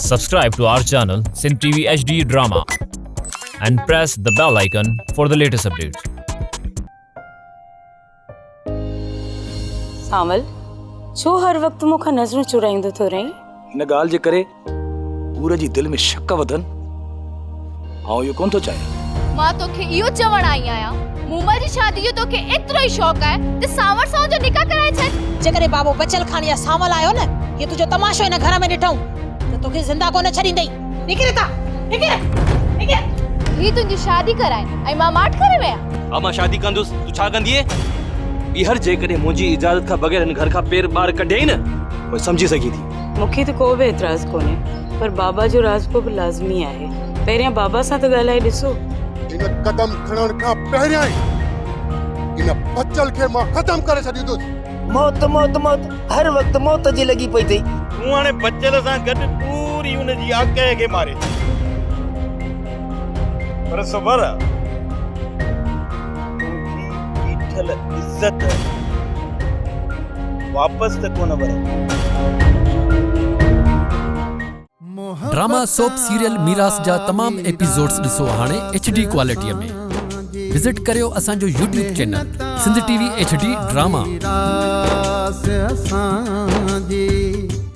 Subscribe to our channel Sindh TV HD Drama and press the bell icon for the latest updates. Sanwal, ڇو هر وقت مون کان نظرون چورائيندو ٿو رهين؟ ان ڳالهه جي ڪري حور جي دل ۾ شڪ وڌن، آئون اهو ڪونه ٿو چاهيان. مان توکي اهو چوڻ آئي آهيان، مومل جي شادي جو توکي ايترو ئي شوق آهي ته سانوڻ سان ان جو نڪاح ڪرائي ڇڏ. جيڪڏهن بابو بچل خان يا سانول آيو نه، هي تنهنجو تماشو هن گهر ۾ ڏٺئون ته توکي زنده ڪونه ڇڏيندئي. نڪر هتان، نڪر، نڪر. هي تنهنجي شادي ڪرائي ۽ مان ماٺ ڪري ويان. ها مان شادي ڪندس، تون ڇا ڪندينء؟ ٻيهر جيڪڏهن منهنجي اجازت کان بغير هن گهر کان پير ٻاهر ڪڍيئي نه، پوء سمجهي سگهين ٿي. مون کي ته ڪو به اعتراض ڪونهي، پر بابا جو راضپو به لازمي آهي. پهريان بابا سان ته ڳالهائي ڏسو. ان قدم کڻڻ کان پهريان ئي ان بچل کي مان ختم ڪري ڇڏيندس. موت موت موت هر وقت موت جي لڳي پئي اٿئي. تون هاڻي بچل سان گڏ پوري ان جي آڪهه کي ماري ڇڏ. پر صبر آ، تنهنجي بيٺل عزت واپس ته ڪونه ورندي. ڊراما سوپ سيريل ميراث جا تمام ايپيسوڊز ڏسو هاڻي ايڇ ڊي ڪوالٽي ۾ وزٽ ڪريو اسان جو YouTube channel Sindh T V H D drama.